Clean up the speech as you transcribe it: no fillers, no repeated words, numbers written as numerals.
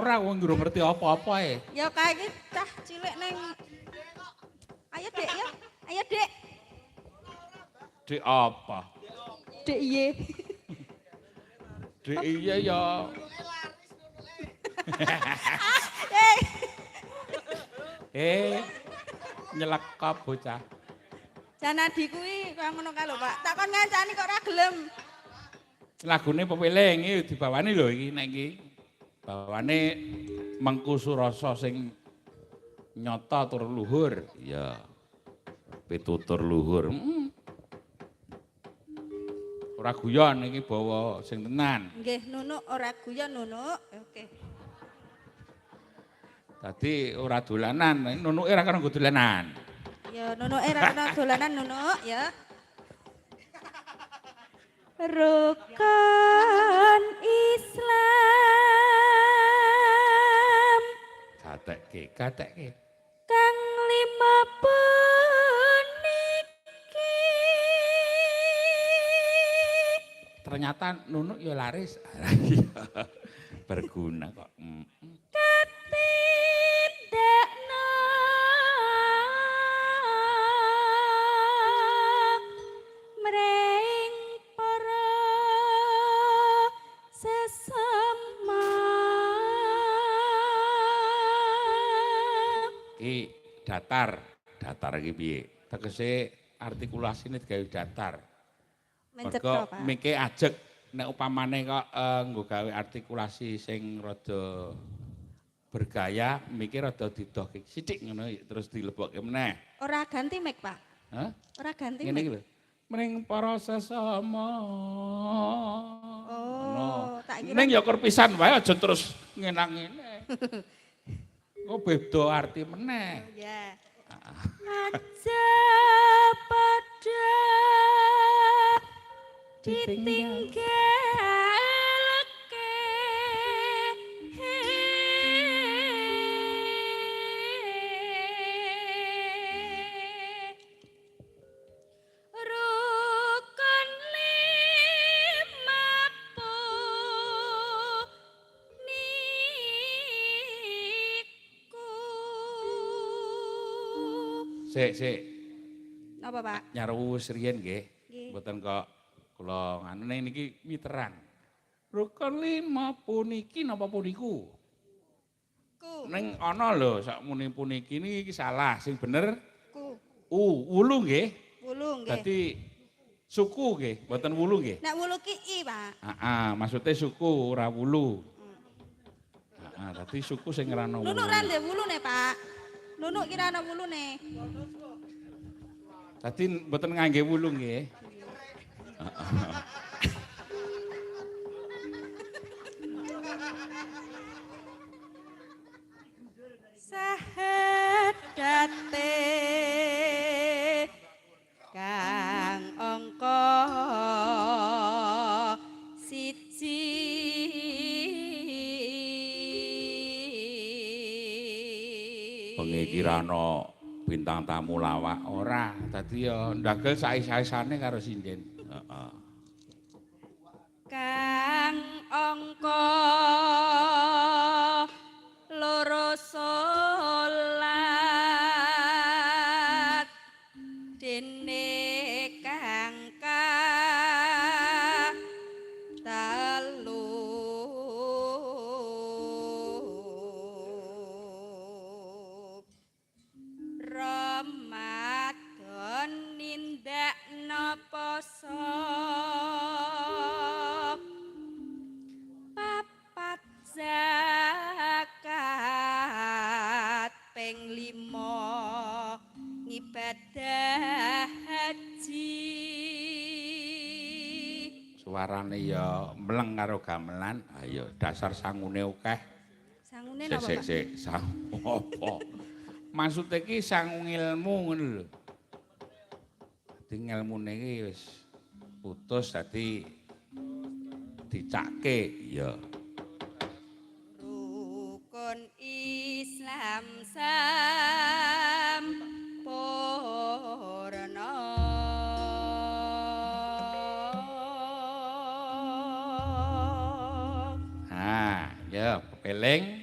Ora wong durung ngerti apa-apa e. Ya kae iki cah cilik ning. Ayo Dek ya. Ayo Dek. Dek apa? Dek iye. Dek iya ya. Nyelekap bocah. Janadi kuwi kaya ngono kae lho, Pak. Tak kon ngancani kok ora gelem. Lagune pepeling iki dibawani lho iki nek iki. Bawane Mengku Surasa sing nyata tur luhur. Iya. Pitutur luhur. Ora guyon iki bawa sing tenan. Nggih, Nunuk ora guyon Nunuk. Oke. Dadi ora dolanan, nunuke ora kena nggo dolanan. Ya nunuke ora kena dolanan Nunuk ya. Rukun Islam. Gatekke, gatekke. Kang lima puniki. Ternyata Nunuk ya laris. Berguna kok. Katindakno mring para sesama. Iki datar, datar iki piye? Tegese artikulasine digawe datar. Mencetha, Pak. Mike ajeg nek upamane kok nggo gawe artikulasi sing rada bergaya, mike rada didohke sithik ngono terus dilebokke meneh. Ora ganti mic, Pak. Hah? Ora ganti Ngene mic. iki lho. Mring para sesama. Oh, tak kira. Ning ya kur pisan wae aja terus ngenang ngene. Kok beda arti meneh. Oh, ya. Aja padha ditinggalke. Rukun lima puniku. Sik, sik. Napa, Pak? Nyaru wis riyen nggih. Nggih. Mboten kok kula nganu ning niki miteran. Rukun lima puniki napa puniku? Ku. Ning ana lho sak muni puniki niki salah, sing bener Ku. U, wulu nggih. Wulu nggih. Dadi suku nggih, mboten wulu nggih. Nek wulu ki i, Pak. Heeh, maksudnya suku ora wulu. Heeh, dadi suku sing ora ana wulu. Nunuk ra ndek wulune, Pak. Nunuk ki ra ana wulune. Dadi mboten ngangge wulu nggih. Sahadate kang angka siji. Bengi iki ra ana bintang tamu lawak ora. Dadi ya ndagel sais-saisane karo sinden. Heeh. Kang angka loro salat dene kang telu Ramadan nindakno poso papat zakat ping 5 ngibadah haji. Suarane ya mleng karo gamelan. Ayo dasar sangune akeh. Sangune Sik napa, sik Pak? sik sangu apa? Maksude iki sangu ilmu ngono lho. Dadi ngelmune iki wis putus dadi dicake ya. Rukun Islam sampurna. Ha, ya pepeling.